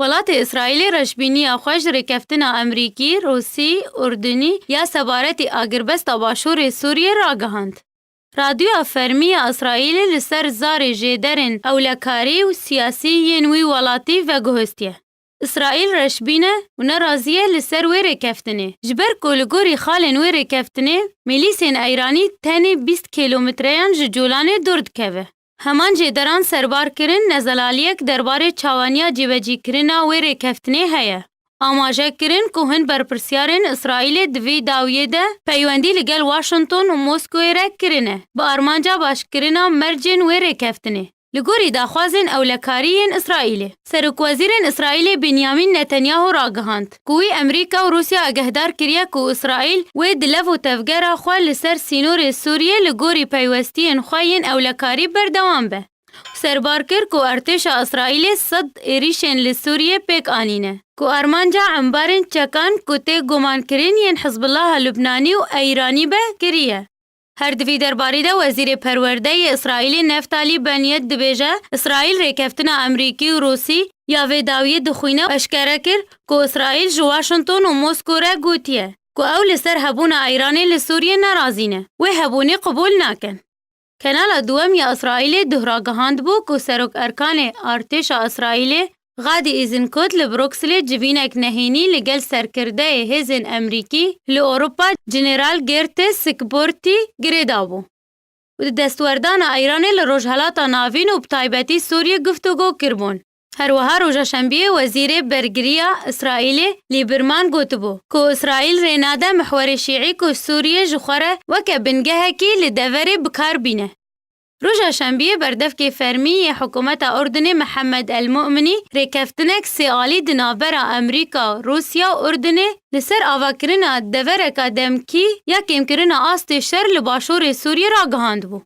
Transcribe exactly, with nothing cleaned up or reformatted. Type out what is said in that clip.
Welatê Îsraîlê reşbîniya xwe ji rêkeftina Amerîkî, Rûsî, Urdunî ya sebaretî agirbesta Başûrê Sûriyê ragihand. Radyoya fermî ya Îsraîlê li ser zarê jêderên ewlekarî û siyasî yên wî welatî veguhestiye. Îsraîl reşbîn e û nerazî ye li ser wê rêkeftinê, ji ber ku li gorî xalên wê rêkeftinê, mîlîsên Eyranî tenê bîst kîlometreyan ji Colanê dûr dikeve. Heman jêderan serbar kirin, nezelaliyek derbarê çawaniya cîbecîkirina wê rêkeftinê heye. Amaje kirin ku hin berpirsyarên Îsraîlê di vî dawiyê de peywendî li gel Washington û Moskowê re kirine, bi armanca başkirina mercên wê rêkeftinê. Li gorî daxwazên ewlekarî yên Îsraîlê, Serokwezîrên Îsraîlê Benyamin Netanyahu ragihand ku wî Amerîka û Rûsya agehdar kiriye ku Îsraîl wê di lev û tevgera xwe li ser sînorê Sûriyê li gorî peywestiyên xwe yên ewlekarî berdewam be. Serbar kir ku artêşa Îsraîlê sed êrîşên li Sûriyê pêk anîne, ku armanca embarên çekan ku tê gumankirin yên Hizbullaha Lubnanî û Eyranî be kiriye. Her di vî derbarî de Wezîrê Perwerde yê Îsraîlê Neftalî Bennett dibêje, Îsraîl rêkeftina Amerîkî û Rûsî ya vê dawiyê dixwîne û eşkere kir ku Îsraîl ji Washington û Moskow re gotiye ku ew li ser hebûna Eyranê li Sûriyê nerazî ne, wê hebûnê qebûl nakin. Kanala duwem ya Îsraîlê duh ragihandibû ku Serok Erkanê Artêşa Îsraîlê Gadi Îzinkot li Brukselê civînek nehênî li gel serkirdeyê hêzên Amerîkî li Ewropa General Gertê Sikbortî girêdabû û di destwerdana Îranê li Rojhelata Navîn û bi taybetî Sûriyê guftûgo kiribûn. Her wiha roja Şembiyê Wezîrê Bergiriya Îsraîlê Lîberman gotibû ku Îsraîl rê nade mihwerê şîî ku Sûriyê ji xwe re weke bingehekî li deverê bi kar bîne. Roja Şembiyê berdevkê fermî yê hikûmeta Urdunê Mihemed El Mu'minî rêkeftinek sê alî di navbera Amerîka, Rûsya û Urdunê li ser avakirina devereka demkî ya kêmkirina astê şer li başûrê Sûriyê ragihandibû.